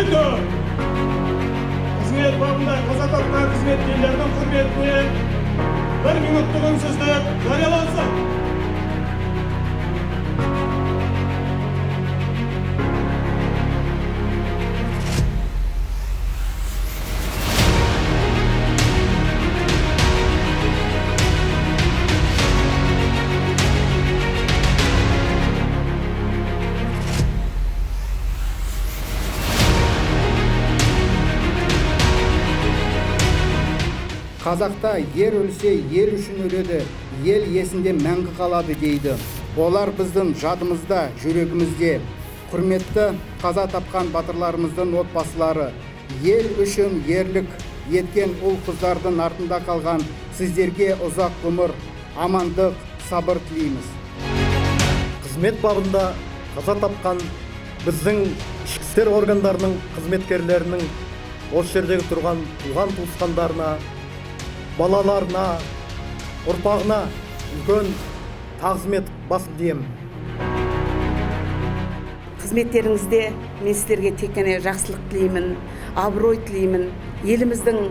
Бекто! Қызмет бабында қаза тапқан қызметкерлердің құрметіне бір минуттық үнсіздік жариялансын. Қазақта ер өлсе, ел үшін өледі, ел есінде мәңгі қалады дейді. Олар біздің жадымызда, жүрегімізде. Құрметті қаза тапқан батырларымыздың отбасылары, ел үшін ерлік еткен ұл қыздардың артында қалған сіздерге ұзақ ғұмыр, амандық, сабыр тілейміз. Қызмет бабында қаза тапқан біздің ішкі істер органдарының қызметкерлерінің осы жердегі тұрған туған туысқандарына, балаларына, ұрпағына үлкен тағзым етіп басымды иемін. Қызметтеріңізде мен сіздерге тек қана жақсылық тілеймін, абырой тілеймін. Еліміздің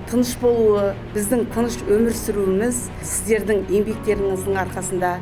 тыныш болуы, біздің тыныш өмір сүруіміз сіздердің еңбектеріңіздің арқасында.